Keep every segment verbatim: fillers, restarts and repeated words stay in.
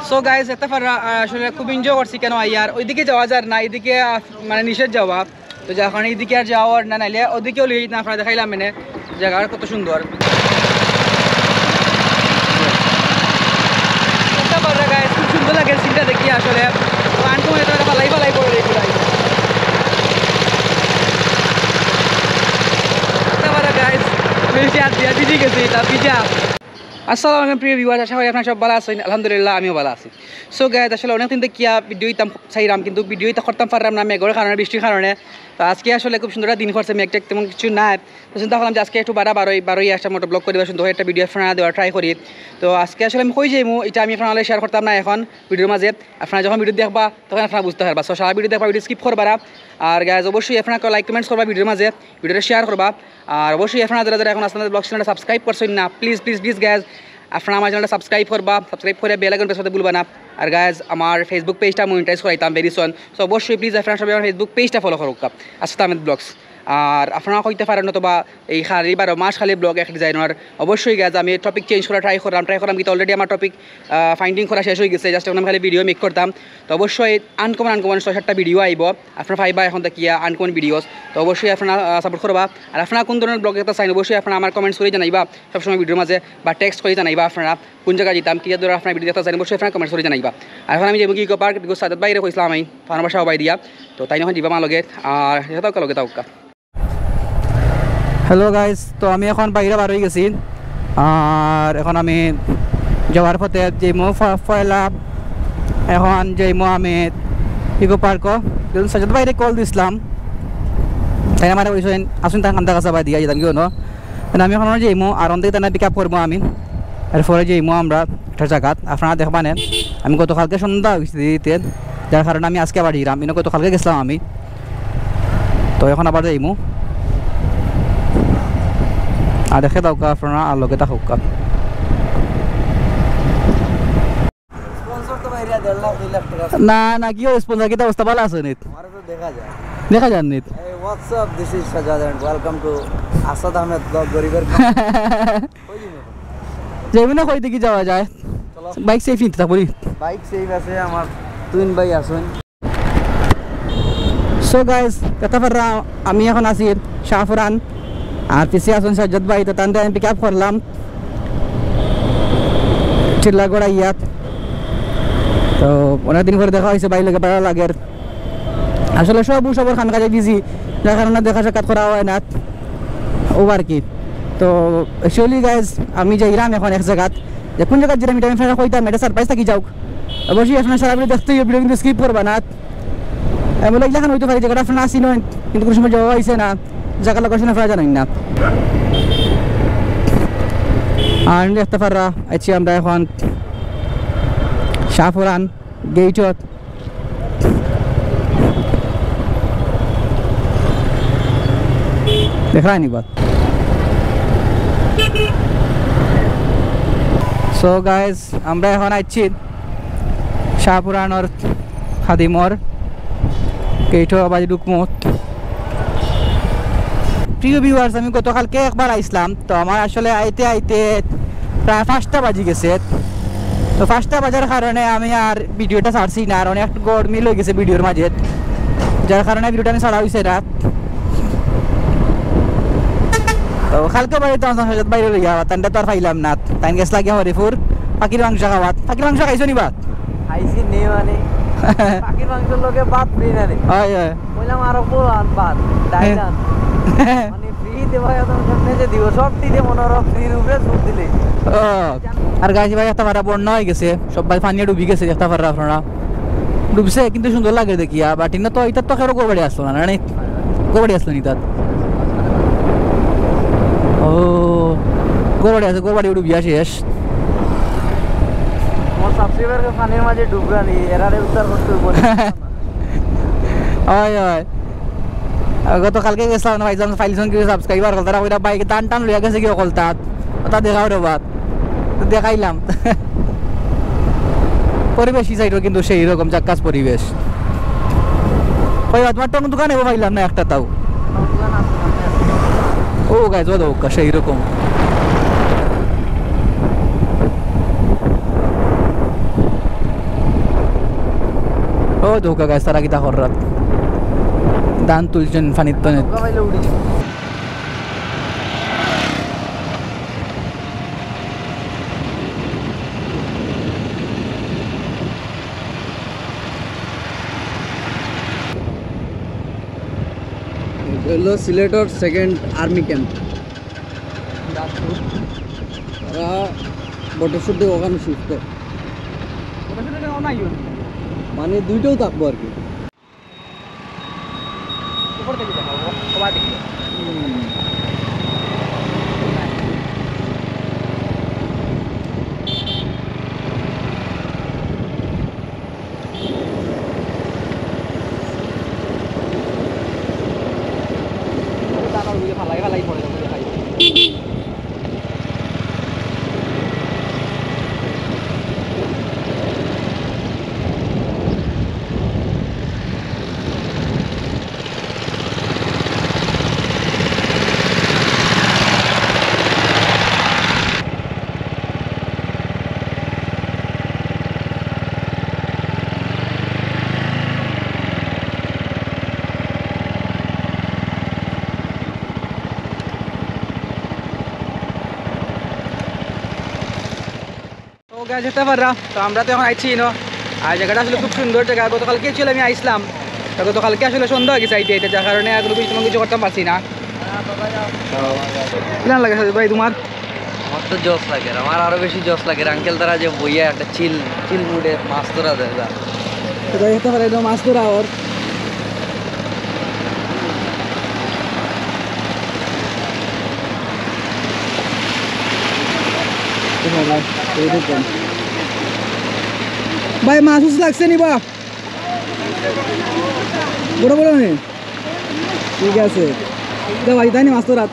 So guys, এত ফারা, আহ, আসলে খুব এনজয় করছি কেনে আইয়ার। ওইদিকে যাওয়া যার না, এদিকে, আহ, মানে নিষেধ যাওয়া। তো যার কারণে এদিকে আর যাওয়া অর না, নাইলে ওদিকেও লই যাইতাম, আপনারা দেখাইলাম মানে জায়গা কত সুন্দর। এত ফারা গাইস, খুব সুন্দর লাগে সিনটা দেখি আসলে। তো আনকো এটা ফালাই ফালাই করে দেখি ভাই। এত ফারা গাইস, ভিজে আর দিয়া ভিজে গেছি, তা ভিজা। আসসালামু আলাইকুম প্রিয় ভিউয়ার, আশা করি আপনারা সব ভালা আছইন। আলহামদুলিল্লাহ, আমিও ভালা আছি। সো গাইস, আসলে অনেক দিন দেখিয়া ভিডিও দিতাম চাইরাম, কিন্তু ভিডিও দিতাম করতাম পাররাম না মেঘর কারণে, বৃষ্টির কারণে। তো আজকে আসলে খুব সুন্দর একটা দিন করছে, মেঘ টেঘ তেমন কিছু নাই। তো চিন্তা করলাম যে আজকে একটু বারা বারই, বারই একটা মোটো ব্লগ করি বা সুন্দর একটা ভিডিও আপনারা দেওয়ার ট্রাই করি। তো আজকে আসলে আমি কই যাইমু, এটা আমি আপনারার লগে শেয়ার করতাম না এখন ভিডিওর মাঝে। আপনারা যখন ভিডিও দেখবা তখন আপনারা বুঝতা পারবা। সো সারা ভিডিও দেখবা, ভিডিও স্কিপ করবা না। আর গাইস, অবশ্যই আপনারা লাইক কমেন্টস করবা ভিডিওর মাঝে, ভিডিওটা শেয়ার করবা। আর অবশ্যই আপনারা যারা যারা এখন আছইন আমাদের ব্লগ চ্যানেলটা সাবস্ক্রাইব করছইন না, প্লিজ প্লিজ প্লিজ গাইস, আপনারা আমার চ্যানেলটা সাবস্ক্রাইব করবা, সাবস্ক্রাইব করে বেল আইকন প্রেস করতে ভুলবা না। আর গাইস, আমার Facebook পেজটা মনিটাইজ করাইতাম ভেরি সুন। সো অবশ্যই প্লিজ আপনারা সবাই আমার Facebook পেজটা ফলো করউক্কা, আসাদ আহমেদ ব্লগস। আর আপনারা কইতা পারইন অথবা এই খালি বারো মাস খালি ব্লগ এক ডিজাইনার, অবশ্যই গাইস আমি টপিক চেঞ্জ করার ট্রাই করলাম, ট্রাই করলাম কিন্তু অলরেডি আমার টপিক ফাইন্ডিং করা শেষ অই গেছে, জাস্ট এখন আমি খালি ভিডিও মেক করতাম। তো অবশ্যই আনকমন আনকমন ছয় সাতটা ভিডিও আইবো, আপনারা পাইবা এখন দেখিয়া আনকমন ভিডিওস। তো অবশ্যই আপনারা সাপোর্ট করবা। আর আপনারা কোন ধরনের ব্লগ দেখতা চাইন অবশ্যই আপনারা আমার কমেন্টস করি জানাইবা সবসময় ভিডিওর মাঝে, বা টেক্সট করি জানাইবা আপনারা কোন জায়গায় যাইতাম, কি ধরনের আপনারা ভিডিও দেখতা চাইন অবশ্যই আপনারা কমেন্টস করি জানাইবা। আর এখন আমি যাইমু কি ইকো পার্ক, বিকজ সাজ্জাদ ভাইরে কইছিলাম আমি ফার্মার বাসা হবাই দিয়া, তো তাইন এখন দিবা আমার লগে। আর এটা তাউক্কা লগে তাউক্কা। হ্যালো গাইস, তো আমি এখন বাইরে বার অই গেছি। আর এখন আমি যাওয়ার পথে যাইমু ফ-, পয়লা, এখন যাইমু আমি ইকো পার্কো। যখন সাজ্জাদ ভাইরে কল দিছিলাম, তাইন আমারে কইছইন, "আসুন, তাই কান্দা কাছা বাদ দিয়া যেতাম কি হনো।" মানে আমি এখন যাইমু, আর অন থাকি তাইন পিক আপ করমু আমি। এরপরে যাইমু আমরা একটা জাগাত, আপনারা দেখবা নে। আমি গতকালকে সন্ধ্যা অই গেছে দিতে, যার কারণে আমি আজকে আবার যাইরাম। ইনো গতকালকে গেছিলাম আমি, তো এখন আবার যাইমু। আর দেখে তাউক্কা আপনারা, আর লগে থাকউক্কা। স্পন্সর তো বাইরে দেড় লাখ, দুই লাখ টাকা। না, না, কি অয় স্পন্সর? কিতা অবস্থা, ভালা আছইন নি? আমারে তো দেখা যায়। দেখা যার নি? Hey, what's up? This is Sajad and welcome to Asad Ahmed blog, গরিবের খাবার। কই যাইমু? যাইমু না, কই দেখি যাওয়া যায়। চলো। বাইক সেফ নিতে থাকবো নি? বাইক সেফ আছে, আমার তিন ভাই আছইন। সো গাইস, দেখতা পাররা আমি এখন আছি শাহপুরান, আর পিছে আছইন সাজ্জাদ ভাই, তো তানরে আমি পিক আপ করলাম টিল্লাগড় আইয়াত। তো অনেক দিন পরে দেখা অইছে ভাইর লগে, ভালা লাগের। আসলে সব সবর কাম কাজে বিজি, যার কারণে দেখা সাক্ষাৎ করা অয় না, ও আর কি। তো অ্যাকচুয়ালি গাইস, আমি যাইরাম এখন এক জাগাত, যে কোন জাগাত যাইরাম ইটা আমি আপনারারে কইতাম, ইটা সারপ্রাইজ থাকি যাউক। অবশ্যই আপনারা সারা ভিডিও দেখতে অইবো, ভিডিও কিন্তু স্কিপ করবা না। এমন লাগলে এখন অইতো পারে জাগাটা আপনারা চিনইন, কিন্তু কুনু সময় যাওয়া অইছে না, জাগার লোকেশন আপনারা জানইন না। আর দেখতা পাররা, আইছি আমরা এখন শাহপুরান গেইটত। দেখরা নি বাত। সো গাইস, আমরা এখন আইছি শাহপুরানর খাদিমর গেইটর বায়দি ঢুকমু। প্রিয় ভিউয়ার্স, আমি গতকালকে একবার আইছলাম, তো আমার আসলে আইতে আইতে প্রায় পাঁচটা বাজি গেছে। তো পাঁচটা বাজার কারণে আমি আর ভিডিওটা ছাড়ছি না, আর অনেক গরমিল অই গেছে ভিডিওর মাঝে, যার কারণে ভিডিওটা আমি ছাড়া অইছে না। তো কালকে বাড়িত আমার সাজ্জাদ ভাইরে লইয়া, তানরে তো আর পাইলাম না। তাইন গেছলা গিয়া হরিপুর পাখির মাংস খাওয়াত। পাখির মাংস খাইছো নি বা? খাইছি নি মানে, পাখির মাংসর লগে ভাত ফ্রি না রে। অয়, অয়। কইলাম আরো পোলাও আন, ভাত, ডাইল আন। মানে ফ্রি দে ভাই, অত কেমনে যে দিব? সব ফ্রি দে, মনে হয় ফ্রির উপরে সুদ দিলে। ও, আর গাইস ভাই, একটা ফারা বন্যা অই গেছে, সব ভাই পানিয়ে ডুবি গেছে, দেখতা পাররা আপনারা। ডুবছে, কিন্তু সুন্দর লাগে দেখিয়া, but ইনো তো, ইতার তো কেউর ঘর বাড়ি আছলো না, না নি? ঘর বাড়ি আছলো নি তার? ও, ঘর বাড়ি আছে, ঘর বাড়ি ডুবিয়া শেষ। আমার সাবস্ক্রাইবার পানির মাঝে ডুবরা নি, এরারে উদ্ধার করতে অইবো। অয়, অয়। গতকালকে গেছলাম না ভাইজান, পাইছইন কিছু সাবস্ক্রাইবার, তারা কইরা বাইকে টান টান লইয়া গেছে কি অকলতা। ওটা দেখাও রে বাত। তো দেখাইলাম। পরিবেশ ই সাইডও কিন্তু সেই রকম জাক্কাস পরিবেশ। ওই তোমার টং দোকানে পাইলাম না একটা তাও। ও গাইস, ও দেখো, সেই রকম। তো গাইস, তারা কিতা কররাত? ধান তুলছইন পানির তনে। হইলো সিলেটর সেকেন্ড আর্মি ক্যাম্প। তারা বটেশ্বর দিয়ে ওখানে শিফট। মানে দুইটাও থাকবো আর কি। উপর থেকে দেখাবো, সবার দিকে। তো গাইস, দেখতা পাররা, তো আমরা তো এখন আইছি ইনো। আর জাগাটা আসলে খুব সুন্দর জাগা। গতকালকে actually আমি আইছলাম, তো গতকালকে আসলে সন্ধ্যা অই গেছে আইতে আইতে, যার কারণে আর কোনো কিছু, তেমন কিছু করতাম পারছি না। কিলান লাগে সাজিদ ভাই তুমার? আমার তো জোস লাগের, আমার আরো বেশি জোস লাগের। আঙ্কেল তারা যে বইয়া একটা চিল, চিল মুডে মাছ ধরা যায়। তো গাইস, দেখতা পাররা, ইনো মাছ ধরা অর। ভাই, মাছ উছ লাগছে নি বা? বড় বড় নি? ঠিক আছে। তো ভাই, তাই নি মাছ ধরাত?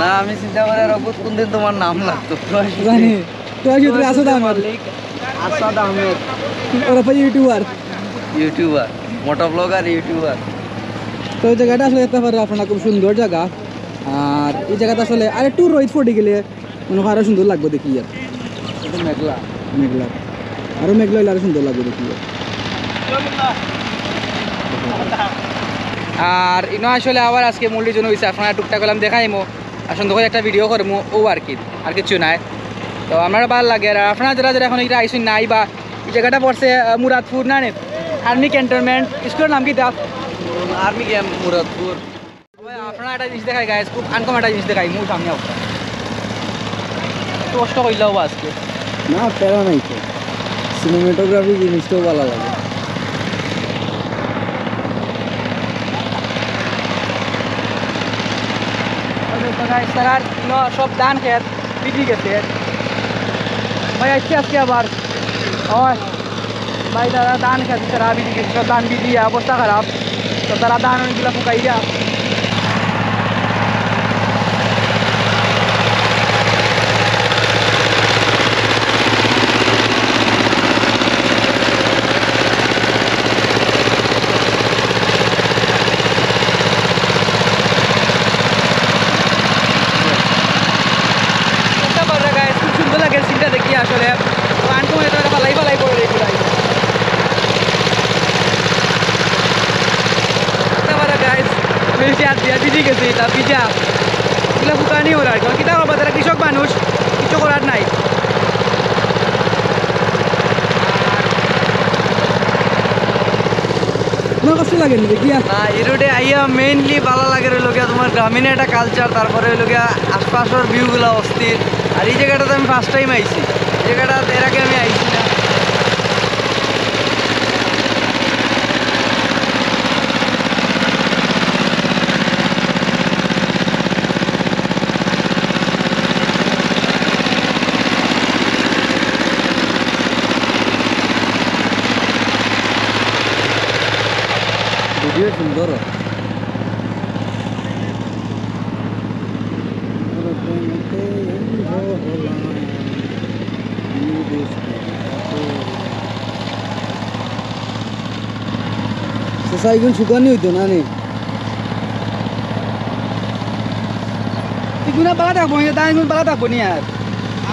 না, আমি চিন্তা করি আর অদ্ভুত কোন দিন তোমার নাম লাগতো। জানি। তো আসি, তুমি আসাদ আহমেদ। মালিক আসাদ আহমেদ। ওরফে ইউটিউবার। ইউটিউবার, মোটো ব্লগার, ইউটিউবার। তো এই জাগাটা আসলে দেখতা পাররা আপনারা, খুব সুন্দর জাগা। আর এই জাগাটা আসলে আরেকটু রইদ পড়ি গেলে মনে হয় আরো সুন্দর লাগবো দেখি আর। একটু মেঘলা। মেঘলা। আরো মেঘলা অইলে আরো সুন্দর লাগবো দেখি আর। আর ইনো আসলে আবার আজকে মূল reason অইছে, আপনারা টুকটাক করলাম দেখাইমু, আর সুন্দর করি একটা ভিডিও করমু, অউ আর কি, আর কিচ্ছু নাই। তো আপনারা ভালা লাগে, আর আপনারা যারা যারা এখন ইটা আইছইন নাই বা এই জাগাটা পড়ছে, আহ, মুরাদপুর না নে, আর্মি ক্যান্টনমেন্ট, স্কুলর নাম কিতা? Army camp Muradpur. ভাই, আপনারা একটা জিনিস দেখাই গাইস, খুব আনকমন একটা জিনিস দেখাই, মূল সামনে আপনারা। একটু কষ্ট করলেও বা আজকে। না, প্যারা নাই তো। সিনেমাটোগ্রাফি জিনিসটাও ভালা লাগে। ওই দেখো গাইস, তারার ইনো সব ধান খেত ভিজি গেছে। ভাই, আইছে আজকে আবার। ওই ভাই, তারা ধান খেত, তারা ভিজি গেছে, সব ধান ভিজিয়া অবস্থা খারাপ। তো তারা ধান অনেকগুলা ফুকাইয়া। দেখতা পাররা গাইস, খুব সুন্দর লাগে সিনটা দেখি আসলে। তো আনকো এটা ফালাই ফালাই পড়ে দেখি ভাই। দেখতা পাররা গাইস, বেশি হাত দিয়া ভিজি গেছে, ইটা ভিজা। ইগুলা ফুকানি অর আর কি। কিতা করবা, তারা কৃষক মানুষ, কিছু করার নাই। তোমার কষ্ট লাগে নি দেখিয়া? না, এই রোডে আইয়া mainly ভালা লাগে অইলো গিয়া তোমার গ্রামীণ একটা কালচার, তারপরে অইলো গিয়া আশপাশর ভিউগুলা অস্থির। আর এই জাগাটাত আমি ফার্স্ট টাইম আইছি, এই জাগাটাত এর আগে আমি আইছি না। ভিডিও সুন্দর। চাচা, ইগুন শুকানি অইতো না নি? ইগুনা বালা থাকবো, ইগুন বালা থাকবো নি আর?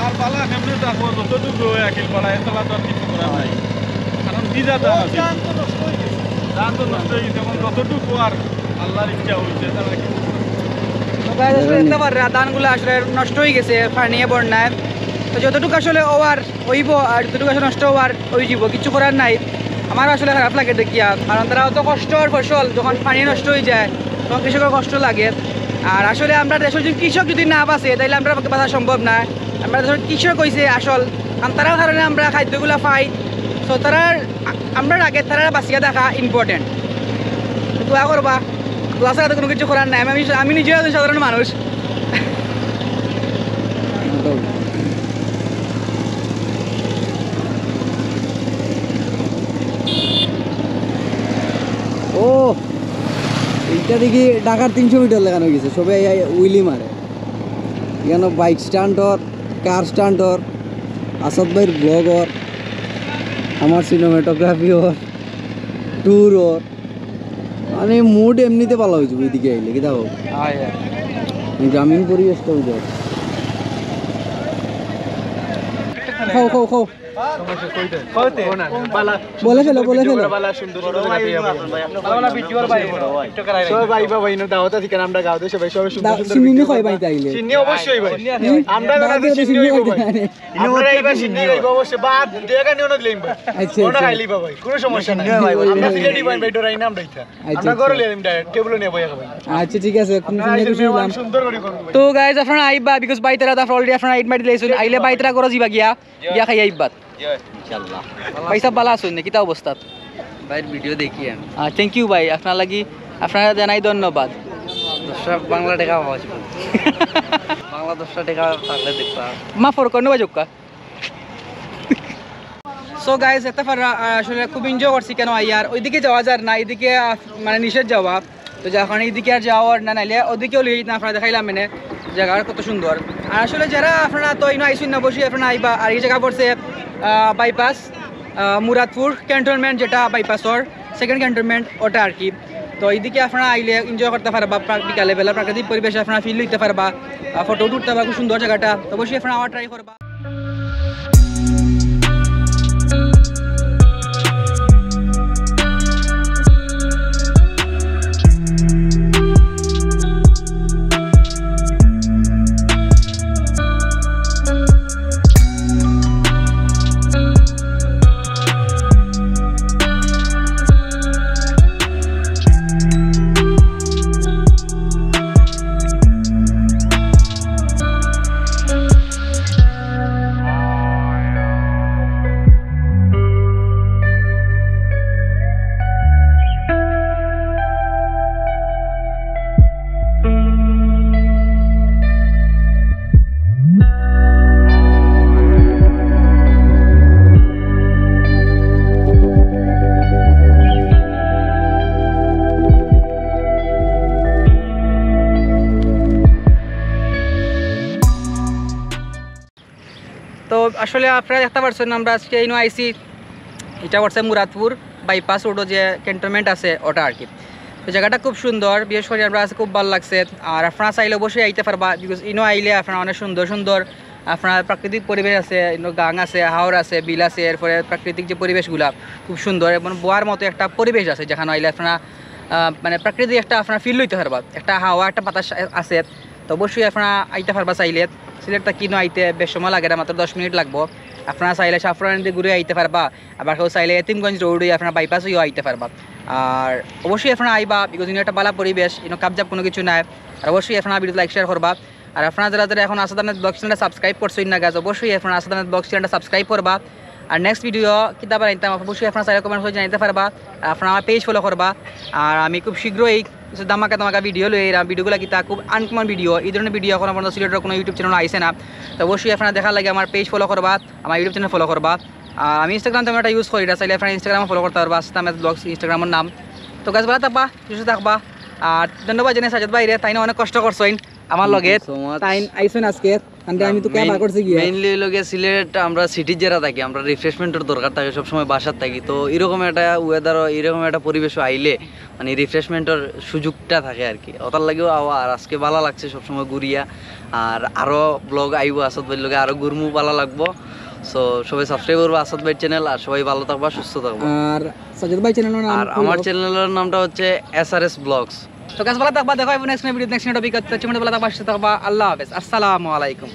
আর বালা কেমনে থাকবো, যতটুকু অয় আকিল পাড়া, এতলা তো আর কিছু করার নাই। কারণ কি যা ধান আছে? ধান তো নষ্ট হয়ে গেছে। ধান তো নষ্ট হয়ে গেছে, এখন যতটুকু আর আল্লাহর ইচ্ছা হয়েছে, তারা কি করবে? তো guys, আসলে দেখতে পাররা, ধানগুলো আসলে নষ্ট হয়ে গেছে পানিয়ে বন্যায়। তো যতটুকু আসলে ওভার হইব আর যতটুকু আসলে নষ্ট হওয়ার হয়ে যাব, কিছু করার নাই। আমারও আসলে খারাপ লাগে দেখিয়া, কারণ তারা অত কষ্টর ফসল যখন পানি নষ্ট হয়ে যায়, তখন কৃষকের কষ্ট লাগে। আর আসলে আমরা দেশের যদি কৃষক যদি না বাঁচে, তাহলে আমরা বাঁচা সম্ভব না। আমরা দেশের কৃষক হইছে আসল, কারণ তারার কারণে আমরা খাদ্যগুলা পাই। তো তারার, আ-, আমরার আগে তারার বাঁচিয়া থাকা important। তো দোয়া করবা, দোয়া ছাড়া তো কোনো কিছু করার নাই। আমি, আমি নিজেও একজন সাধারণ মানুষ। ও, এইটা দেখি ঢাকার তিনশো মিটার লাগানো গেছে, সবাই আইয়া উইলি মারে। এখানে bike stand or, car stand or, Asad ভাইর ব্লগ অর, আমার সিনেমাটোগ্রাফি অর, ট্যুর অর। মানে মুড এমনিতে ভালা হয়ে যাবে এদিকে আইলে, কিতা হোক। গ্রামীণ পরিবেশটা হয়ে যাবে। খাও, খাও, খাও। বলে ফেলো, বলে ফেলো। সবাই ভাই, ভাই, ইনো দাওয়াত আছে কেন? আমরা গাঁও দেশে ভাই, সবাই সুন্দর সুন্দর সিন্নি video খাই বানাই। ভাই তাইলে। সিন্নি অবশ্যই ভাই। সিন্নি, আমরা সিন্নি বেলা সিন্নি খাই। অবশ্যই। বাদ দেখা নিও না দিলাম ভাই। আচ্ছা, ওনা আচ্ছা। খাইলি বাবা, কোনো সমস্যা নাই। সিন্নি ভাই, আমরা সিলেটি ভাই, ভাই, ডরাই না আমরা এটা। আচ্ছা, আমরা আচ্ছা। ঘরে লিয়ে direct টেবিলে নিয়ে বইয়া খাবো। আচ্ছা, ঠিক আছে, এখন আপনারা সিন্নি আইসেন, বেশি মেহমান দিলাম। সুন্দর করে করুন। তো guys, আপনারা আইবা, because ভাই তারা তো already আপনারা invite দিলাইছইন। আইলে ভাই তারা ঘরে যাইবা গিয়া। গিয়া খাইয়া আইবাত। ইনশাআল্লাহ। ভাই সাহেব ভালা আছইন নি? কিতা অবস্থা? ভাইর video দেখি আমি। আহ, thank you ভাই, আপনার লাগি, আপনারা জানাই ধন্যবাদ। দশটা বাংলা টাকা পাওয়া যাবে। বাংলা দশটা টাকা থাকলে দেখবা। মা ফোর কর্ণ বাজুক্কা। So guys, এত ফারা, আহ, আসলে খুব enjoy করছি কেন আইয়ার। ওইদিকে যাওয়া যার না, এদিকে, আহ, মানে নিষেধ যাওয়া। তো যার কারণে এদিকে আর যাওয়ার না, নাইলে ওদিকেও লই যেতাম, আপনারা দেখাইলাম মানে জায়গা কত সুন্দর। আর আসলে যারা আপনারা তো ইনো আইছইন না, অবশ্যই আপনারা আইবা। আর এই জায়গা পড়ছে, আহ, বাইপাস, আহ, মুরাদপুর ক্যান্টনমেন্ট, যেটা বাইপাসর সেকেন্ড ক্যান্টনমেন্ট ওটা আর কি। তো এইদিকে আপনারা আইলে enjoy করতা পারবা, প্রা-, বিকালে বেলা প্রাকৃতিক পরিবেশ আপনারা feel লইতা পারবা, আহ, ফটো তুলতা পারবা, খুব সুন্দর জায়গাটা। তো অবশ্যই আপনারা আওয়ার try করবা। তো আসলে আপনারা দেখতা পারছইন, আমরা আজকে ইনো আইছি, এটা পড়ছে মুরাদপুর বাইপাস রোডো যে ক্যান্টনমেন্ট আছে ওটা আর কি। তো জায়গাটা খুব সুন্দর, বিশেষ করে আমরা আজকে খুব ভালা লাগছে। আর আপনারা চাইলে অবশ্যই আইতা পারবা, because ইনো আইলে আপনারা অনেক সুন্দর সুন্দর আপনার প্রাকৃতিক পরিবেশ আছে, ইনো গাং আছে, হাওর আছে, বিল আছে, এরপরে প্রাকৃতিক যে পরিবেশগুলা খুব সুন্দর এবং বওয়ার মতো একটা পরিবেশ আছে, যেখানো আইলে আপনারা, আহ, মানে প্রাকৃতিক একটা আপনারা feel লইতা পারবা, একটা হাওয়া, একটা বাতাস আছে। তো অবশ্যই আপনারা আইতা পারবা চাইলে। সিলেট থাকি ইনো আইতে বেশ সময় লাগে না, মাত্র দশ মিনিট লাগবো। আপনারা চাইলে শাহপরান দিয়ে ঘুরে আইতা পারবা, আবার কেউ চাইলে এতিমগঞ্জ রোড হয়ে আপনারা বাইপাস হয়েও আইতা পারবা। আর অবশ্যই আপনারা আইবা, because ইনো একটা ভালা পরিবেশ, ইনো কাবজাব কোনো কিছু নাই। আর অবশ্যই আপনারা video like share করবা। আর আপনারা যারা যারা এখন আসাদ আহমেদ ব্লগ চ্যানেলটা subscribe করছইন না guys, অবশ্যই আপনারা আসাদ আহমেদ ব্লগ চ্যানেলটা subscribe করবা। আর next video কিতা বানাইতাম অবশ্যই আপনারা চাইলে comment করে জানাইতা পারবা। আর আপনারা আমার page follow করবা। আর আমি খুব শীঘ্রই কিছু ধামাকা ধামাকা video লই এরাম। ভিডিওগুলা কিতা খুব uncommon video, এই ধরনের ভিডিও এখনো পর্যন্ত সিলেটের কোনো YouTube চ্যানেল আইছে না। তো অবশ্যই আপনারা দেখার লাগি আমার page follow করবা, আমার YouTube চ্যানেল follow করবা। আর আমি Instagram তেমন একটা use করি না, চাইলে আপনারা Instagram follow করতা পারবা, আসাদ আহমেদ ব্লগস Instagram-র নাম। তো guys, ভালা থাকবা, সুস্থ থাকবা। আর ধন্যবাদ জানাই সাজ্জাদ ভাইরে, তাইন অনেক কষ্ট করছইন আমার লগে। Thank you so much. তাইন আইছইন আজকে। কারণ আমি তো ক্যাব মেইন-, করছি গিয়া। Mainly অইলো গিয়া সিলেট, আমরা সিটির যারা থাকি, আমরা refreshment-র দরকার থাকে, সবসময় বাসার থাকি। তো এরকম একটা weather, এরকম একটা পরিবেশ আইলে মানে refreshment-র সুযোগটা থাকে আর কি। ওটার লাগিও আওয়া, আর আজকে ভালা লাগছে সবসময় ঘুরিয়া। আর আরো ব্লগ আইবো আসাদ ভাইর লগে, আরো ঘুরমু, ভালা লাগবো। সো সবাই সাবস্ক্রাইব করবা আসাদ ভাইর চ্যানেল, আর সবাই ভালো থাকবা, সুস্থ থাকবা। আর সাজ্জাদ ভাই চ্যানেলের নাম আর আমার চ্যানেলের নামটা হচ্ছে এস আর এস ব্লগস। তো গাছ ভালো থাকবা, দেখা হবে নেক্সট ভিডিও, নেক্সট টপিক হচ্ছে, ভালো থাকবা, সুস্থ থাকবা। আল্লাহ হাফেজ, আসসালামু আলাইকুম।